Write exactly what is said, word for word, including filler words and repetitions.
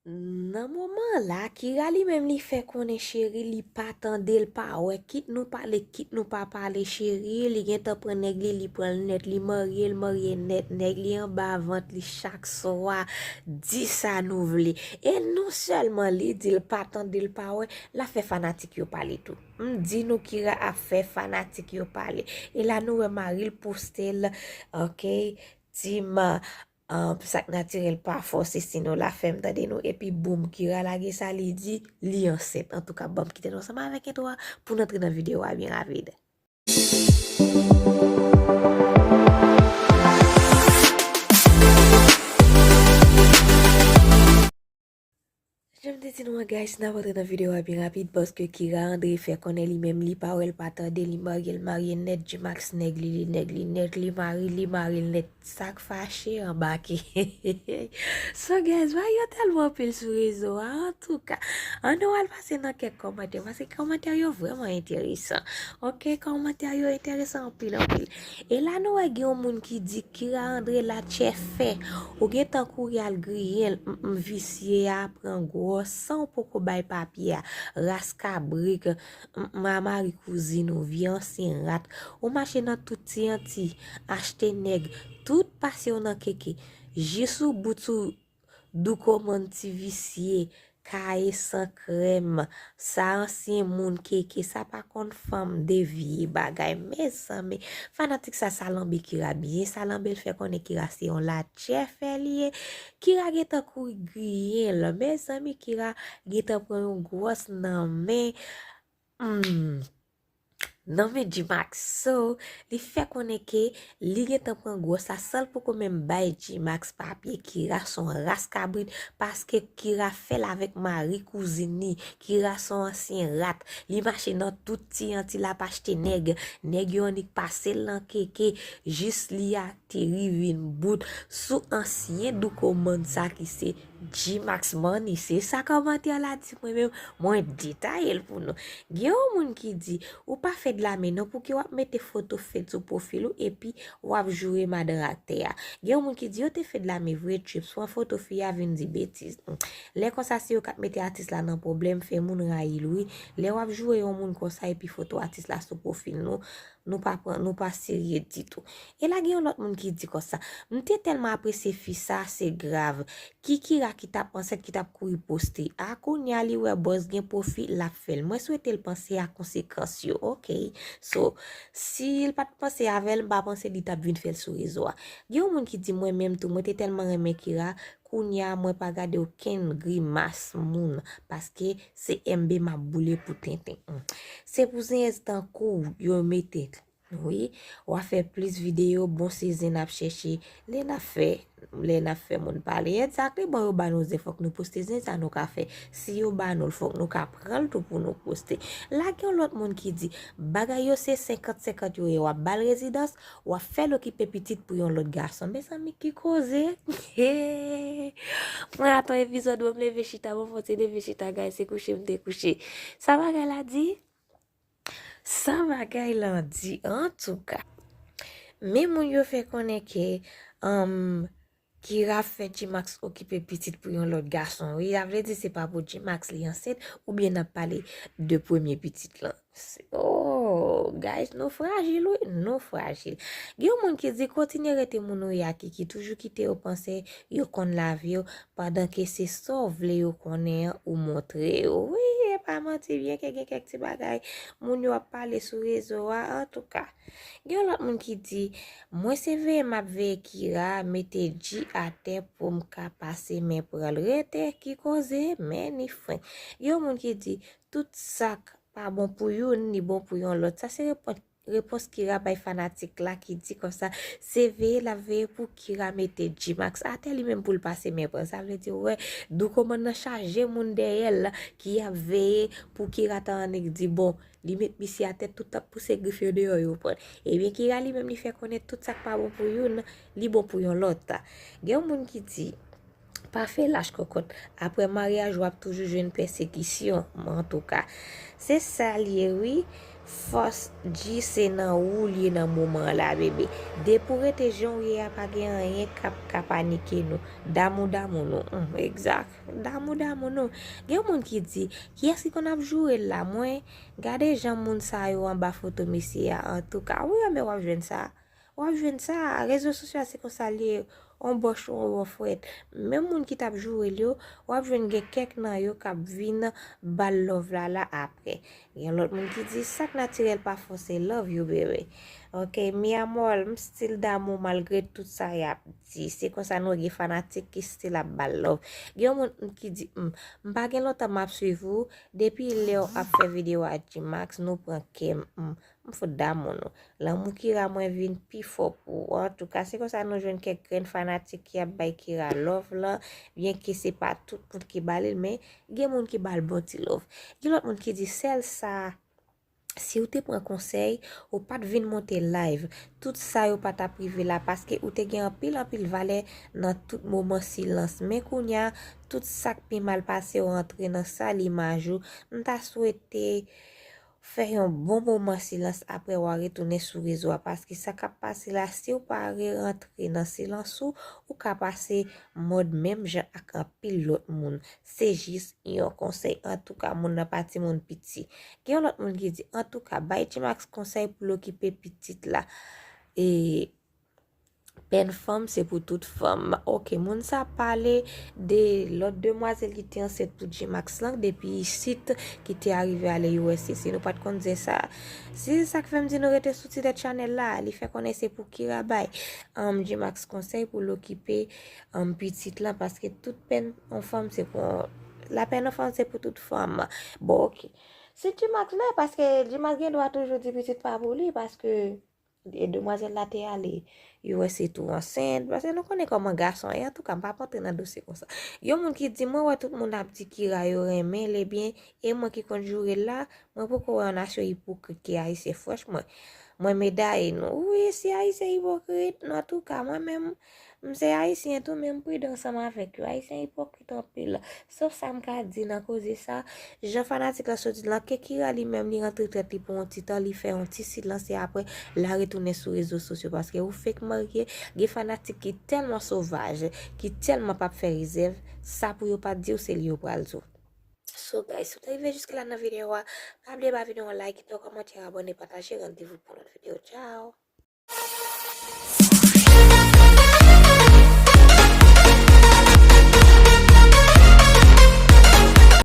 Nan moman la, Kira li menm li fè konnen cheri li pa tande, l pa wè, kit nou pale, kit nou pa pale, cheri, li gentan pran nèg li, li pran l nèt, li marye, l marye nèt, nèg li anba vant li chak swa, di sa nou vle. E non sèlman li di l pa tande, l pa wè, l ap fè fanatik yo pale tou. M di nou Kira ap fè fanatik yo pale. E la nou wè mari l poste l, ok, Tim, um, sa k natirèl pa fòse, sinon l ap fè m tande nou. Epi boum, Kira lage sa li di, li ansent. Antouka, ban m kite nou ansanm avèk entwo a pou n antre nan videyo a byen rapid. Jan m te di nou an, guys, n ap antre nan videyo a byen rapid paske Kira André fè konnen li menm li pa wè, l pa tande, li marye, l marye nèt, G-Max nèg li, li nèg li nèt, li mari, li mari l nèt. Sa k fache anbake. So, guys, bagay yo tèlman anpil sou rezo a, antouka. Ann nou al pase nan kèk kòmantè, paske kòmantè yo vrèman enteresan. Ok, kòmantè yo enteresan anpil, anpil. E la nou wè gen yon moun ki di Kira André la tchè fè. Ou gentan kouri al griyen l, m, m, visye a pran gwòs san w poko bay papye a. Ras kabrit, m, m, a mari kouzin ou, vye ansyen rat. Ou mache nan tout ti anti, achte nèg, tout pase w nan keke. Jis ou bout sou doukomann ti visye, kaye san krèm, sa ansyen moun keke, sa pa konn fanm de vye bagay. Mezanmi, fanatik sa salanbe Kira byen, salanbe l fè konnen Kira se yon latchè fè li ye. Kira gentan kouri griyen l. Mezanmi, Kira gentan pran yon gwòs nan men. Hmm. Nan men G-Max. So, li fè konnen ke li gentan pran gwòs la san l poko menm bay G-Max papye. Kira se yon ras kabrit paske Kira fè l avèk mari kouzin li. Kira se yon ansyen rat. Li mache nan tout ti anti l ap achte nèg. Nèg yo annik pase l nan keke jis li ateri vin bout sou ansyen doukomann sa ki se G-Max Money. Se sa kòmantè la di mwen menm. Mwen detaye l pou nou. Gen yon moun ki di, ou pa fè dlame non, pouki w ap mete foto fed sou pwofil ou epi w ap joure madan aktè a. Gen yon moun ki di, yo te fè dlame vre, Chips, pran foto fi a vin di betiz. Hmm. Lè konsa se yo k ap mete atis la nan pwoblèm, fè moun rayi l wi. Lè w ap joure yon moun konsa epi foto atis la sou pwofil nou, nou pa pran, nou pa serye ditou. E la gen yon lòt moun ki di konsa, m te tèlman apresye fi sa, se grav. Ki Kira ki t ap ansent ki t ap kouri poste a, kounye a li wè buzz gen pwofi l ap fè l. Mwen swete l panse a konsekans yo, ok? So, si l pa t panse avè l, m pa panse li t ap vin fè l sou rezo a. Gen yon moun ki di mwen menm tou, mwen te tèlman renmen Kira, kounye a mwen pa gade okenn grimas moun, paske se M B m ap boule pou tenten. Hmm. Se pou zenyèz tankou w yo mete. Wi, w ap fè plis videyo, bon se zen n ap chèche, lè n ap fè, lè n ap fè moun pale. Exactly, bon, yo ba nou zen, fòk nou poste zen sa nou ka fè. Si yo ba nou l, fòk nou ka pran l tou pou nou poste. La gen yon lòt moun ki di, bagay yo se senkant senkant yo ye, w ap ba l rezidans, w ap fè l okipe pitit pou yon lòt gason. Mezanmi, ki koze! Mwen atann epizòd, mwen m leve chita, bon, fò ti leve chita, guys, se kouche m te kouche. Sa bagay la di? Sa bagay lan di, antouka. Men moun yo fè konnen ke, um, Kira fè G-Max okipe pitit pou yon lòt gason. Wi, sa vle di se pa pou G-Max li ansent, oubyen n ap pale de premye pitit lan. Se, oh, guys, nou frajil, wi, nou frajil. Gen yon moun ki di, kontinye rete moun ou ye a, Kiki, toujou kite yo panse yo konn lavi w, pandan ke se sa w vle yo konnen an ou montre yo. Wi, e pa manti, byen ke gen kèk ti bagay moun yo ap pale sou rezo a, antouka. Gen yon lòt moun ki di, mwen se veye m ap veye Kira, mete G atè pou m ka pase men pran l. Rete, ki koze, men ni fren. Gen yon moun ki di, tout sa k pa bon pou youn, li bon pou yon lòt. Sa se repons Repons Kira bay fanatik la ki di konsa, se veye l ap veye pou Kira mete G-Max atè li menm pou l pase men pran. Sa vle di, ou wè, doukomann nan chaje moun dèyè l ki ap veye pou Kira ta annik di, bon, li met misye atè, tout ap pouse grif yo deyò yo pran. Ebyen, Kira li menm li fè konnen tout sa k pa bon pou youn, li bon pou yon lòt. Gen yon moun ki di, pa fè lach kòkòt. Apre maryaj, w ap toujou jwenn pèsekisyon. Antouka, se sa l ye, wi. Fòs G se nan ou l ye nan moman an la, bebe. Depi w rete jan w ye a, pa gen anyen k ap ka panike nou. Damou, damou nou. Hmm, egzak. Damou, damou nou. Gen yon moun ki di, kiyès ki konn ap joure l la? Mwen, gade jan moun sa yo anba foto mesye a. Antouka, wi, men w ap jwenn sa. W ap jwenn sa. Rezo sosyo a se konsa l ye. On bòch, on wòfrèt. Menm moun ki t ap joure l yo, w ap jwenn gen kèk nan yo k ap vin ba l love la la apre. Gen lòt moun ki di, sa k natirèl pa fòse love you, bebe. Ok, mi amor, m still damou malgre tout sa y ap di. Se konsa nou gen fanatik ki still ap ba l love. Gen yon moun ki di, m, m pa gen lontan m ap swiv ou, depi lè w ap fè videyo a G-Max, nou pran kè m, m, m fout damou nou. Lanmou Kira mwen vin pi fò pou ou. Antouka, se konsa nou jwenn kèk grenn fanatik ki ap bay Kira love lan, byenke se pa tout moun ki ba li l, men gen moun ki ba l bon ti love. Gen lòt moun ki di, sèl sa, si w te pran konsèy, ou pa t vin monte live. Tout sa yo pa t ap rive la, paske ou te gen anpil, anpil valè nan tout moman silans. Men kounye a, tout sa k pi mal pase w rantre nan sal imaj ou. M ta swete fè yon bon moman silans apre w a retounen sou rezo a, paske sa k ap pase la, si w pa re-rantre nan silans ou, ou ka pase mòd menm jan ak anpil lòt moun. Se jis yon konsèy. Antouka, moun nan pa timoun piti. Gen yon lòt moun ki di, antouka, bay G-Max konsèy pou l okipe pitit la. E pèn fanm, se pou tout fanm. Ok, moun sa pale de lòt demwazèl ki te ansent pou G-Max lan depi isit, ki te arive ale U S A. Si nou pa t konn zen sa, se sa k fè m di nou rete sou ti tèt chanèl la. Li fè konnen se pou Kira bay, um, G-Max konsèy pou l okipe, um, pitit lan, paske tout pèn yon fanm se pou, la pèn yon fanm se pou tout fanm. Bon, ok. Si G-Max vle, paske G-Max gen dwa toujou di pitit pa pou li, paske e demwazèl la te ale U S A tou ansent, paske nou konnen kòman gason ye. Antouka, m p ap antre nan dosye konsa. Yon moun ki di, mwen wè tout moun ap di Kira yo renmen l, ebyen, e mwen ki konn joure l la, mwen poko wè yon nasyon ipokrit ki Ayisyen, franchman. Mwen medaye nou. Wi, si Ayisyen ipokrit, antouka, mwen menm, m se Ayisyen tou, men m pridan ansanm avèk yo. Ayisyen ipokrit anpil. Sof sa m ka di nan koze sa, jan fanatik la sot di lan, ke Kira li menm li rantre tèt li pou yon ti tan, li fè yon ti silans e apre l a retounen sou rezo sosyo, paske ou fenk marye, gen fanatik ki tèlman sovaj, ki tèlman p ap fè rezèv, sa pou yo pa t di w se li yo pral di w. So guys, si w te rive jiske la nan videyo a, pa bliye ba videyo a yon like, kite yon kòmantè, abòne, pataje, randevou pou lòt videyo. Tchao!